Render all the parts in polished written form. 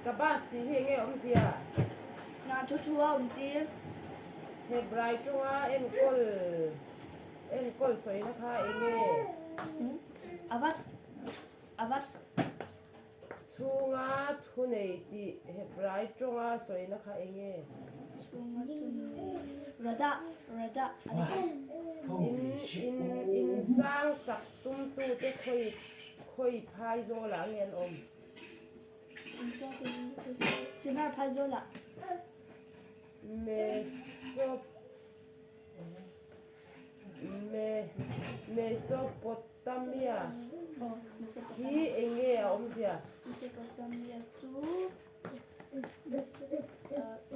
Ka bus tih hi enge awmzia? Hna thu thu a awm tir. Hebrai tawnga enkawl enkawl sawina kha enge? A vat a vat. Chhunga thunei tih Hebrai tawnga sawina kha enge? Chhunga thunei Radah Radah a ni. In in insang sak tumtute khawi khawi phai zawlah nge an awm? Sinar phai zawlah. Mesop Me Mesopotamia hi eng nge a awmzia? Mesopotamia chu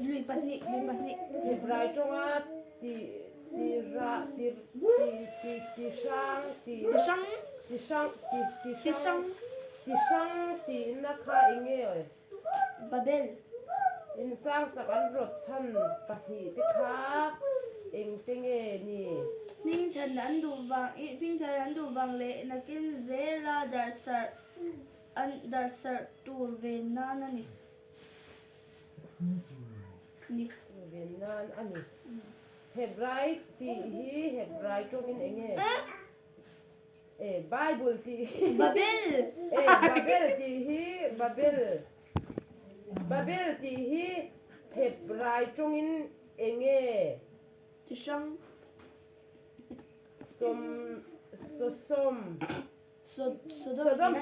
lui pahnih lui pahnih. Hebrai tawnga ti ti ra ti ti ti ti hrang ti Ti hrang. ti hrang ti ti Ti hrang. Ti hrang tihna kha eng nge aw? Babel. Insangsak an rawt chhan pahnihte kha engte nge ni? Hmingthan an duh vang i hmingthan an duh vang leh nakin zela darhsarh an darhsarh tur ve nan a ni. Ni. Ve nan a ni. Hebrai tih hi Hebrai tawngin eng nge? E Bible tih hi Babel E Babel tih hi Babel Babel tih hi Hebrai tawngin eng nge? Chi hrang Sawm Sawsawm Sodom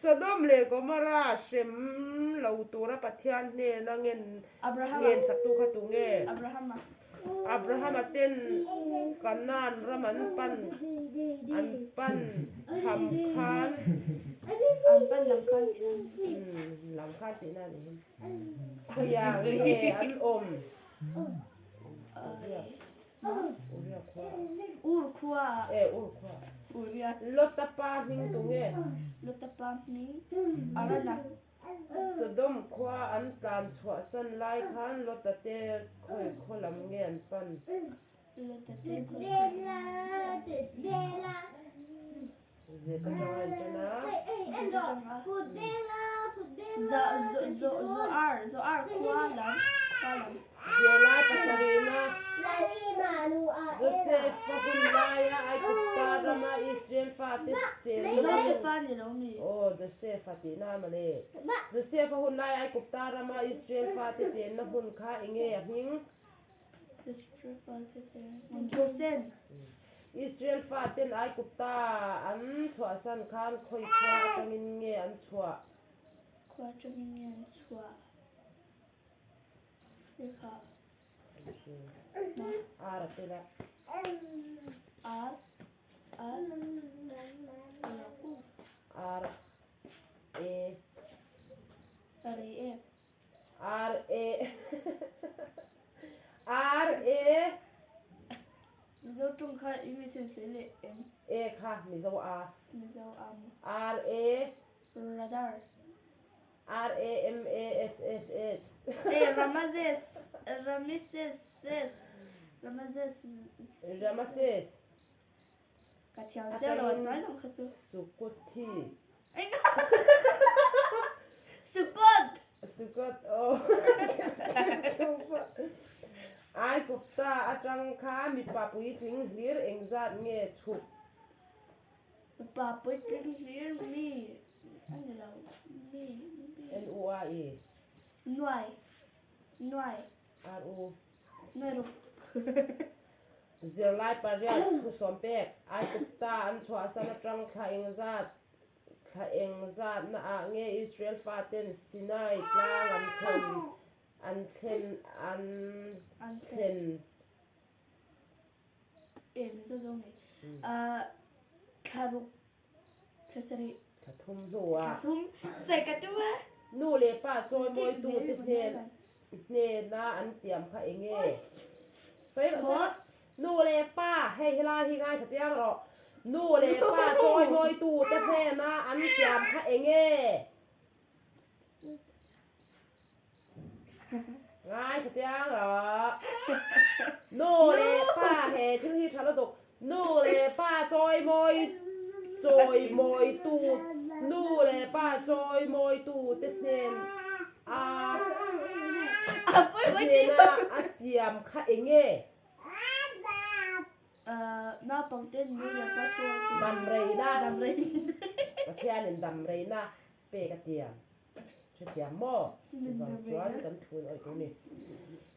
Sodom leh Gomorrah hrem lo tura Pathian hnena ngen ngen saktu kha tu nge? Abrahama ten Kanaan ram an pan an pan tham khan An pan lam khan tihna a ni. Lam khan tihna a ni hi. Khawiah nge an awm? Ur khua. E ur khua. Lota pa hming tu nge? Lota pa hming Arana. Sodom khua an tlan chhuah san lai khan Lota te khawi khaw lam nge an pan? Lota te khawi khaw lam nge an pan? Zet atanga an tan a. Zet atanga. Zoar, Zoar khua lam, khua lam. Zirlai pasarihna, Joseph-a hun laia Aigupta rama Israel fate chenna hun. Joseph-a ni lo mi? Aw, Joseph-a tihna a mawle. Joseph-a hun laia Aigupta rama Israel fate chenna hmun kha enge a hming? Israel fate chenna hmun Gosen. Israel faten Aigupta an chhuahsan khan khawi khua atangin nge an chhuah? Khua atangin nge an chhuah? Lehkha. R a tel a. R R R A R A R A R A Mizo ṭawng kha i mi sen sawi leh em? A kha Mizo A. Mizo A maw? R A Radar. R A M A S S H. E Ramazes Ramises ses Ramazes Ramases. Ka thiam chiah lo a hnuai zawng kha chu. Sukuthi. Sukot. Sukot aw. Aigupta atang kha mipa puitling hlir engzat nge chhuk? Mipa puitling hlir mi a ni lo mi mi. N U A I. Nuai nuai. R U. Nuai ruk. Zirlai pariat thusawm pek Aigupta an chhuahsan atang thla engzat thla engzatna ah nge Israel faten Sinai tlang an thlen an thlen an thlen. E Mizo zawng ni ah thla ruk thla sarih. Thla thum hnuah. Thla thum sawi ka tum a. Nu leh pa chawimawitute hnen hnena an tiam kha eng nge? Sawi rawh sawi rawh. Nu leh pa hei helai hi ngaithla chiang rawh. Nu leh pa chawimawitute hnena an tiam kha eng nge? Ngaithla chiang rawh. Nu leh pa he thil hi tha lutuk. Nu leh pa chawimawi Chawimawitu nu leh pa chawimawitute hnen a hnena a tiam kha eng nge? Damreina, Pathianin damreina pek a tiam. Hrethiam maw? Chuvang chuan kan thu in awih tur a ni.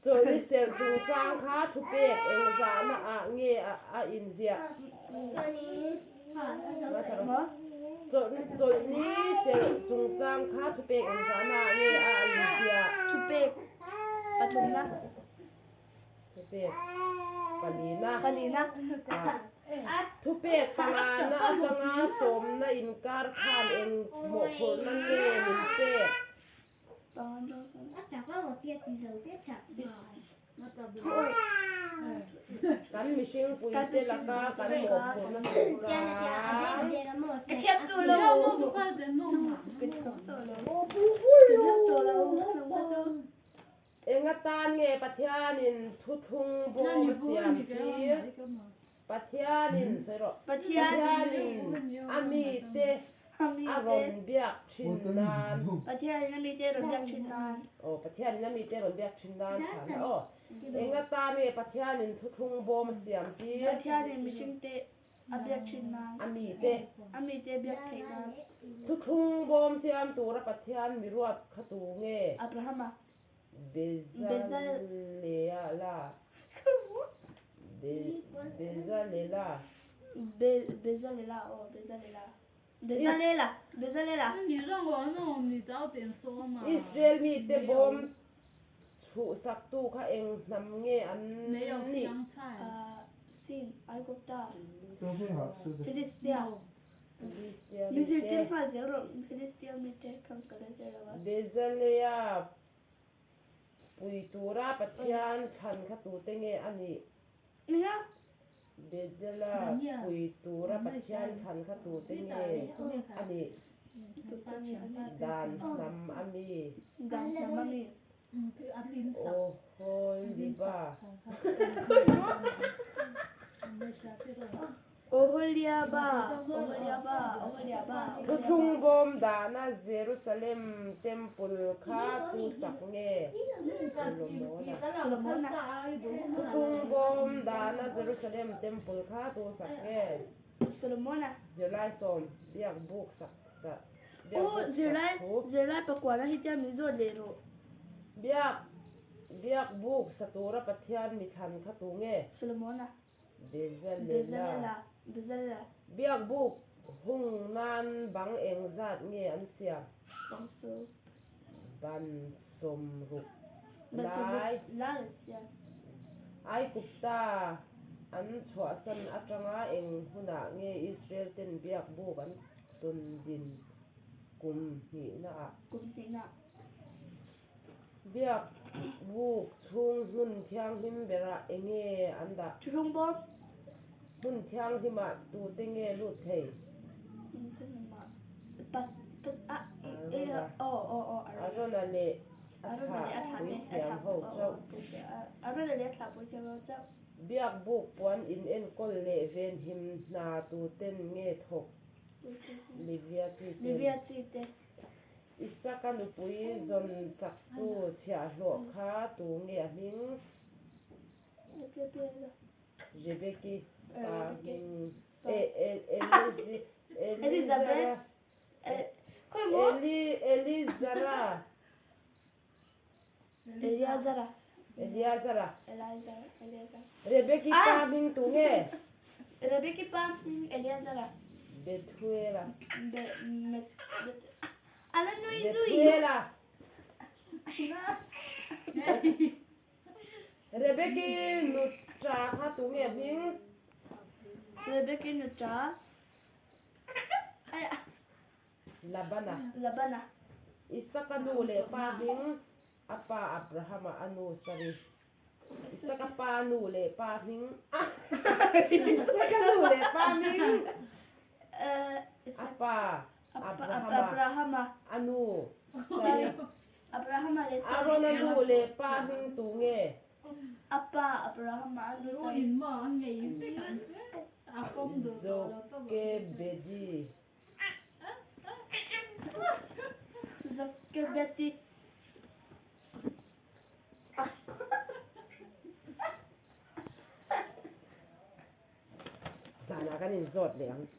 Chawlhni serh chungchang kha thupek eng zahna ah nge a inziah? Chawlhni serh chungchang kha thupek eng zahna ah nge a inziah? Thupek pathumna. Thupek palina. Palina. Thupek pangana atanga sawmna inkar khan eng mawhphurhna nge min pek? Kan mihring puite laka kan mawhphurhna chungchang. Ka thiam tawh lo. Ka thiam tawh lo. Ka ziak tawh lo. Eng atan nge Pathianin thuthlung bawm a siam tir? Pathianin, sawi rawh, Pathianin a mite a rawn biak thin nan. Pathianin a mite a rawn biak thin nan. Aw, Pathianin a mite a rawn biak thin nan chhan a aw. Eng atan nge Pathianin thuthlung bawm a siam tir? Pathianin mihringte a biak thin nan. A mite. A mite a biak theih nan. Thuthlung bawm siam tura Pathian miruat kha tu nge? Abrahama. Bezalela. Bezalela. Bezalela aw Bezalela. Bezalela. Bezalela. Israel mite bawm chhuhsaktu kha eng hnam nge an nih? Sin, Aigupta, Filistia. Mi zirtir nghal zel rawh, Filistia mite khan ka la zir lo a. Bezalea pui tura Pathian thlan kha tute nge a nih? Nia. Bezalea pui tura Pathian thlan kha tute nge a nih? Tute nge a nih? Dan hnam a mi. Dan hnam a mi. Oholiba. Oholiaba, Oholiaba, Oholiaba. Thuthlung bawm dahna Jerusalem Temple kha tu sak nge? Solomona. Solomona. Thuthlung bawm dahna Jerusalem Temple kha tu sak nge? Solomona. Zirlai sawm biak buk sak sak. U zirlai zirlai pakuana hi tia min zawt leh rawh. Biak biak buk sa tura Pathian mi thlan kha tu nge? Solomona. Bezalela. Bezalela. Bezalela. Biak buk hung nan bang eng zat nge an siam? Bang sawm. Ban sawmruk Ban sawmruk lai. lai an siam. Aigupta an chhuahsan atanga eng hunah nge Israel ten biak buk an Tun din kum hnihna ah. Kum hnihna. Biak buk chhung hmun thianghlim berah enge an dah? Thuthlung bawm. Hmun thianghlim ah tute nge lut thei? Hmun thianghlim ah pas pas ah i e aw aw aw Arona leh a thlah puithiam ho chauh. Arona leh a thlah puithiam ho chauh. Biak buk puan in enkawl leh venhim hna tuten nge thawk? Livia chi te. Livia chi te. Isaka nupui zawn saktu chhiahhlawh kha tu nge a hming? Rebeki pa hming Elizabeth Elizara. Eliazara. Eliazara. Eliazara. Eliazara. Rebeki pa hming tu nge? Rebeki pa hming Eliazara. Bethuela. Be met bet Ala nui zui. Bethuela. Rebeki nutra kha tu nge hming? Rebeki nutra. Labana. Labana. Isaka nu leh pa hming, a pa Abrahama a nu Sari. Isaka pa nu leh pa hming, a Isaka nu leh pa hming, a pa Abrahama a nu Sari. Arona nu leh pa hming tu nge? A pa Abrahama a nu Sari. Jokebedi. Jokebedi. Zanah kan inzawt leh ang.